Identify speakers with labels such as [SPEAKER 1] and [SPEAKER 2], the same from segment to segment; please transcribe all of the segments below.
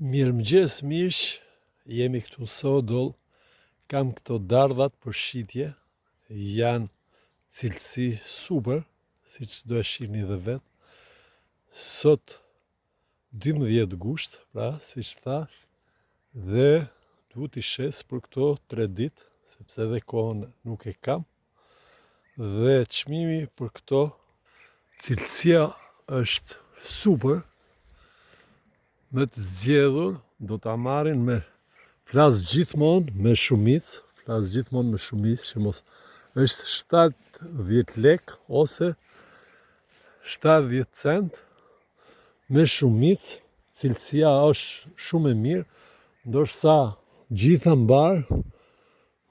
[SPEAKER 1] Mirëmëngjes miq, jemi këtu në Sodoll, kam këto dardhat për shitje, janë cilësi super, siç do e shihni dhe vetë. Sot 12 gusht, pra, siç thashë, dhe du t'i shes për këto 3 ditë, sepse edhe kohën nuk e kam. Dhe çmimi për këto cilësia është super, me të zgjedhur do ta marrin me flas gjithmonë me shumicë, flas gjithmonë me shumicë që mos është 70 lek ose 70 cent me shumicë, cilësia është shumë e mirë, ndërsa gjitha mbarë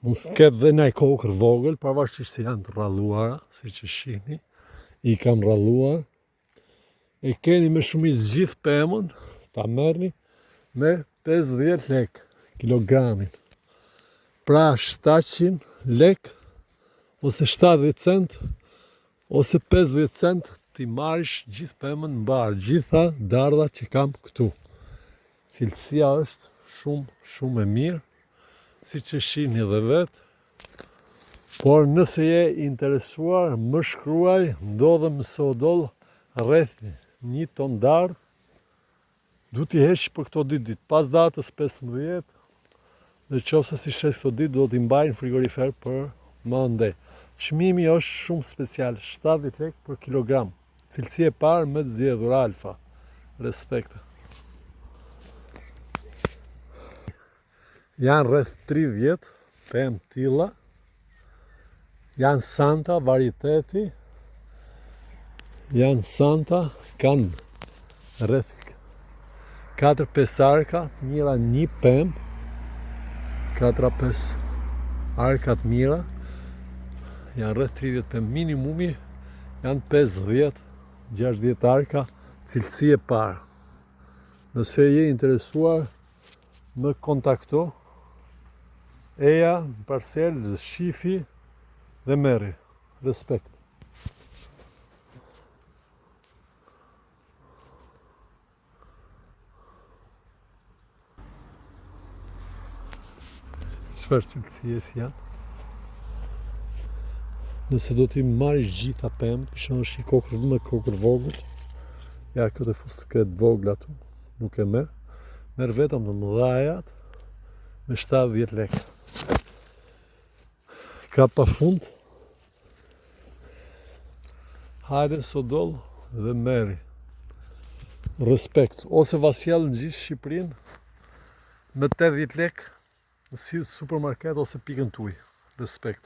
[SPEAKER 1] Mund të ketë dhe naj kokërr vogël, pavarësisht se janë të rralluara, siç e shihni, i kam rralluar. E keni me shumicë gjithë pemën, ta merrni me 50 lek kilogramin. Pra 700 lek ose 70 cent ose 50 cent t'i marrish gjithë pemën mbarë, gjitha dardhat që kam këtu. Cilësia është shumë, shumë e mirë, siç e shihni dhe vetë, por nëse je interesuar, më shkruaj, ndodhem në Sodoll, rreth një ton dardhë, du t'i heq për këto dy ditë, pas datës 15, në qoftë se s'i shes këto ditë, do t'i mbaj në frigorifer për më andej. Çmimi është shumë special, 70 lek për kilogram. Cilësi e parë më të zgjedhur alfa. Respekt. Janë rreth 30 pemë tilla. Janë Santa varieteti. Janë Santa, kanë rreth 4-5 arka të mira një pemë. 4-5 arka të mira. Janë rreth 30 pemë minimumi janë 50 60 arka cilësi e parë. Nëse je interesuar, më kontakto, eja në parcelë, shifi dhe merri. Respekt. Çfarë cilësie si janë? Nëse do t'i marrish gjitha pemë, për shembull është një kokërr më kokërr vogël, ja këtë e fus të këtë vogël aty, nuk e merr, merr vetëm të mëdhajat me 70 lekë. Ka pa fund, hajde Sodoll dhe merri. Respekt, ose va sjell në gjithë Shqipërinë me 80 lekë në si supermarket ose pikën tuaj. Respekt.